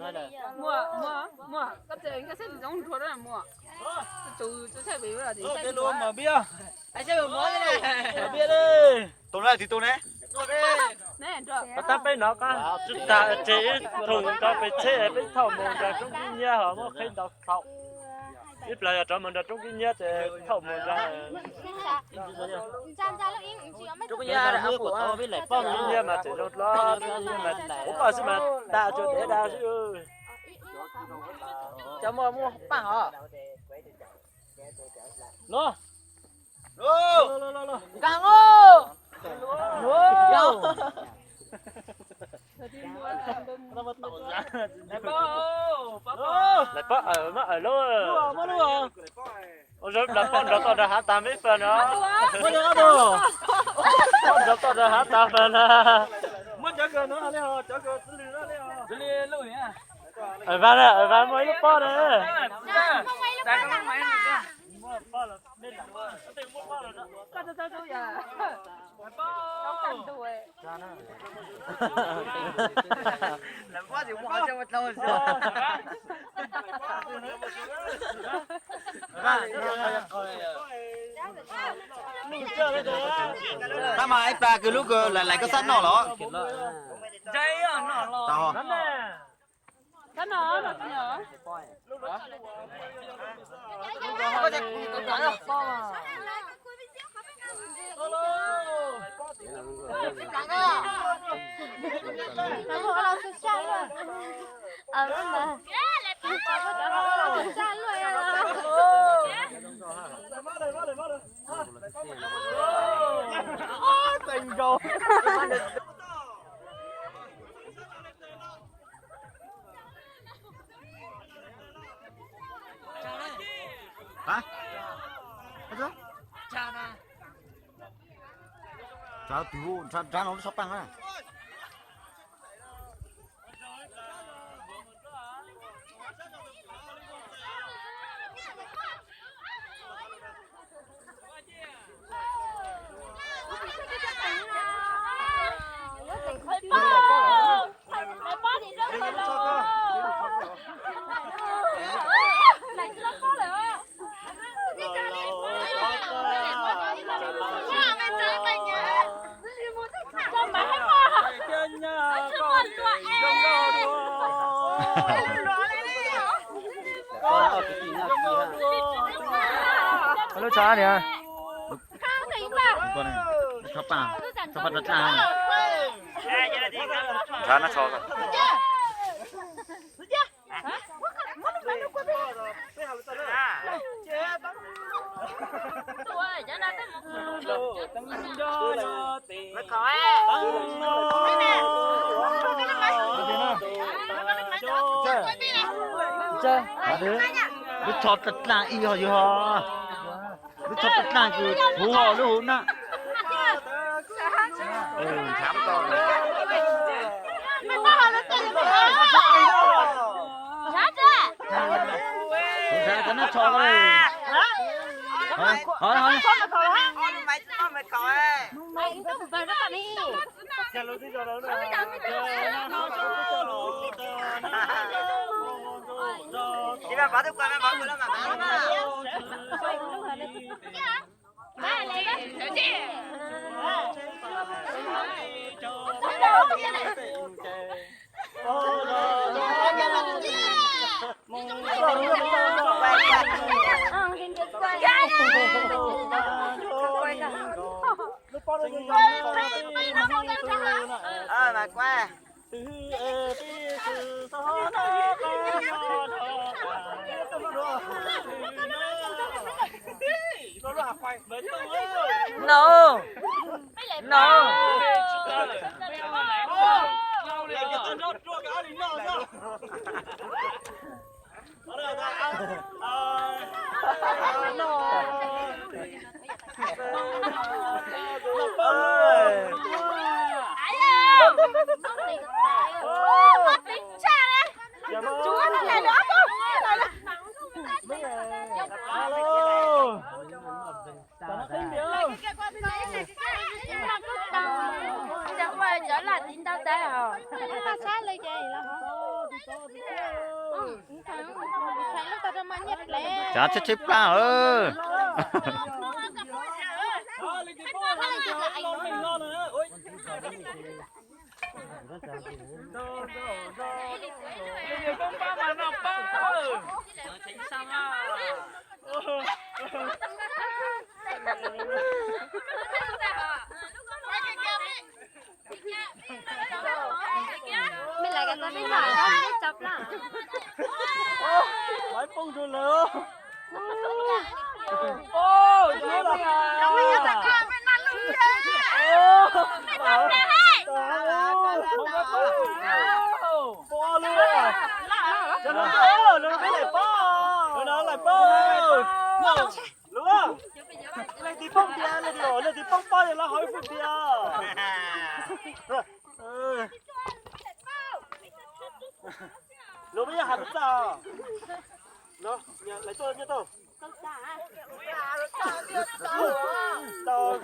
Muaj, muaj, muaj, koj tseem koj saib tsis zoo nrua na muaj. Tus tus saib pem ua tim saib nrua. Tus na tiv tus ne. Tab peb no qab tsis tas tseg ib thooj rau pem tsheb peb thauj mus nrog Roob Kib Nyiab ho muab qheb ntau thaum. Ib plag yog rov mus nrog Roob Kib Nyiab ces thauj mus nrog Roob Kib Nyiab mas tseem zoo dlov, Roob Kib Nyiab mas ua poj xwb mas tas tsuas dev da xwb. Cov muaj muaj paj hov. Los. Nkag os. Lawv pab awm mas awm lauj. Ua zoo plam poj nrov toj nrog hav tag me fawm na. Poj nrov toj nrog hav tag fawm na. Awm vas na, awm vas muaj ib lub pob na. Tab mas ib plag kws lub kws laiv laiv koj xab noj los? Hab? Hab tso? Tsav twg, tsav no lub tshab paaj na. Lub tsho niag, tsho paj, tsho paj dlaab dlaab. Ntshav nab tsho. Lub tsho dlaab dlaab ib ho yug ho. Lub tsho dlaab dlaab kws huv ho lub huv na. Kuv nrhav cov nab tsho ko li. Ho, ho. No. No. Cov lam tiv ntau tas os. Tsav tsheb tsheb plab. Mej lawv ko tau mej mam tau mej tso plab. Maiv poob rau lawm. Peb laim pab. Leej twg poob npias, leej twg poob pob yog lawv hauv ib feem npias. Luag peb yeej has lus txaj. Lawv tuaj nyob tau. Lawm lawm lawm.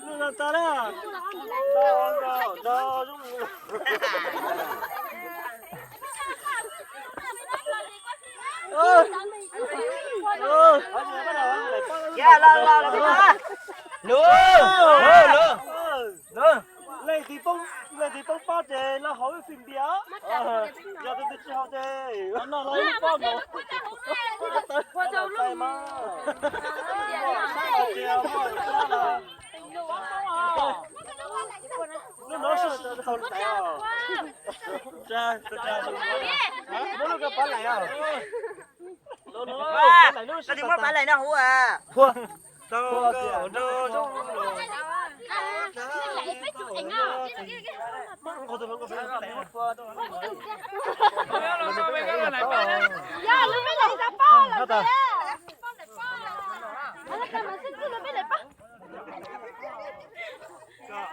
Lub no tas na. Leej twg poob, leej twg poob pob ces lawv hauv ib feem npias. Yog tus twg tsis haus ces noj lawv lub pob nkaus. Txais mas. Sab los tsis haus, sab los. Lub no sib txaus lub tais os. Muab lub ko pov laim os. Koj tsis muab pov laim no huv a.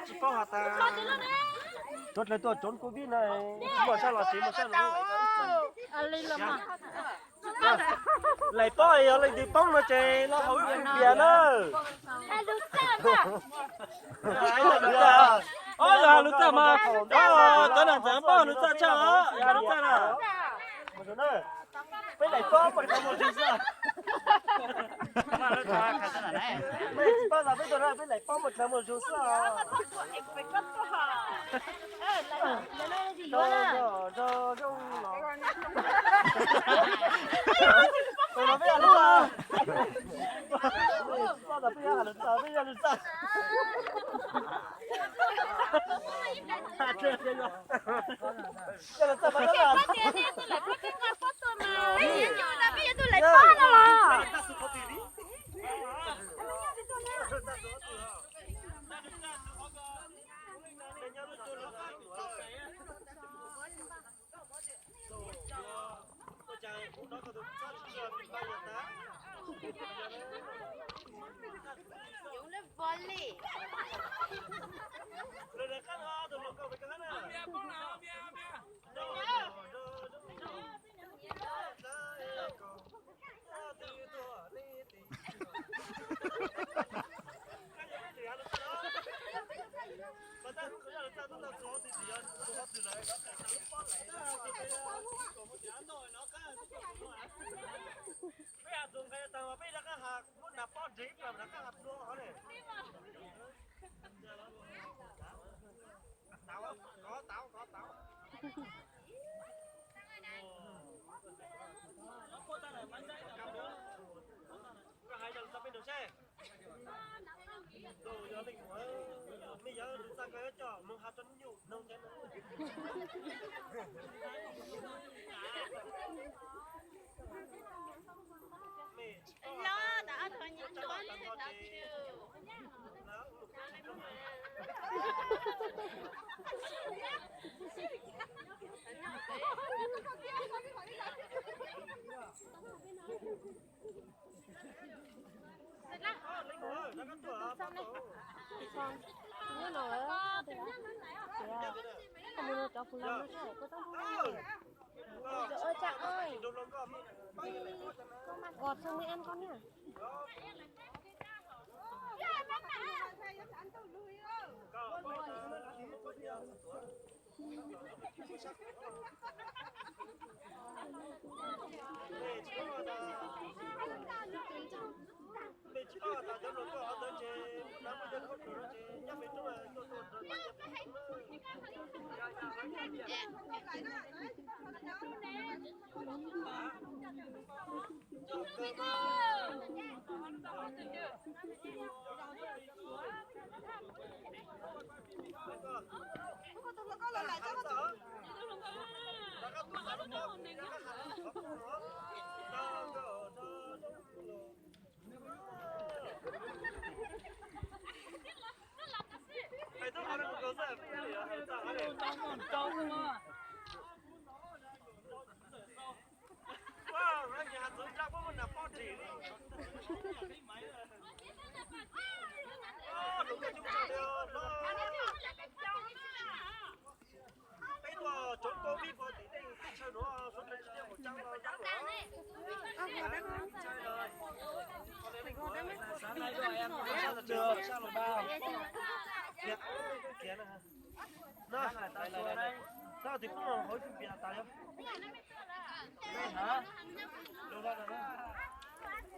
Tsis paub has tas, tuaj dlawg tuaj tsoov covid na, tsis muaj sab los tsis muaj sab no. Laim pob yog leej twg poob no ces lawv hauv ib feem npias na. Ob, yog has lus txaj mas, cov nam ntxawm paub has lus txaj tshaj os, yog has lus txaj na. Peb laim pob mas dlhawv mus zug xwb. Peb tsis paub tas peb tuaj no peb laim pob mas dlhawv mus zug xwb. Tus no peb has lus txaj. Tsis paub tas peb yuav has lus txaj, peb yuav lus txaj. Yog lus txaj mas Peb has tus nqe tas peb rov qab has muab nram pob nreg ib plag rov qab has dua hov ne. Koj hais yog lus txaj peb nrug seb. Tus yog leej muam, mej yog lus txaj koj yuav coj mus has rau nyuj noog cov no. Ua tsaug oi. Gọt sang Mỹ ăn con nha.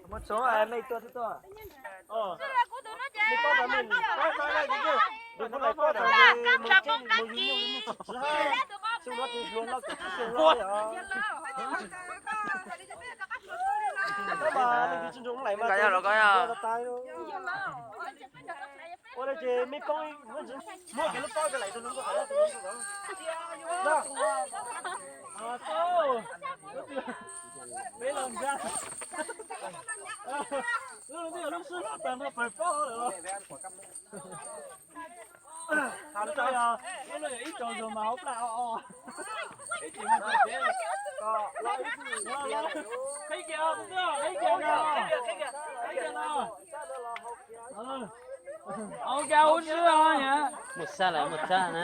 Muab tso mej tuaj twb tuaj. Mej paub tau mej, paub tau mej, tus hnub lawm paub tau mej, mus tseeb mus yug nyuj nyuj tsis tsis hab, xyoo no tus hluas no kaum tsib xyoo no os. Tab mas leej twg tsis nrog lawm mas tus hluas tas tas. Ua li ces mej paub, muab cov lub paub cov lawm tus hluas nkauj. Peb los nkag. Lub no twb yog lub sib hlob tag nrho pawg paub lawm los. Lub no yog ib co zog mas hauv plaj o o. Ib tsis mas tau kev. Qhib kiag, qhib kiag no, qhib kiag no. Ua cas ua si os yam. Mus sab lawm mus sab na.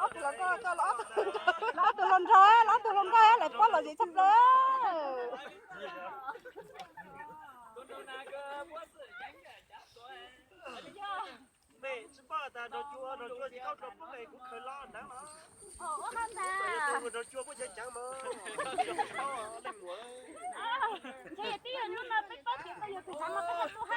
Ob tug hluas nkauj, ob tug hluas nkauj, ob tug hluas nkauj lawv pab lom zem tshaj plaws. Mej tsis paub tas nrog cua, nrog cua tsis tau nrog pub es kuv khaws los nrad los. Nrog cua kuj ceev ceev mas. Leej muam. Ntshe yog twb yog hnub no peb paub tias tau yog tus ntawd mas peb tau tuaj hab.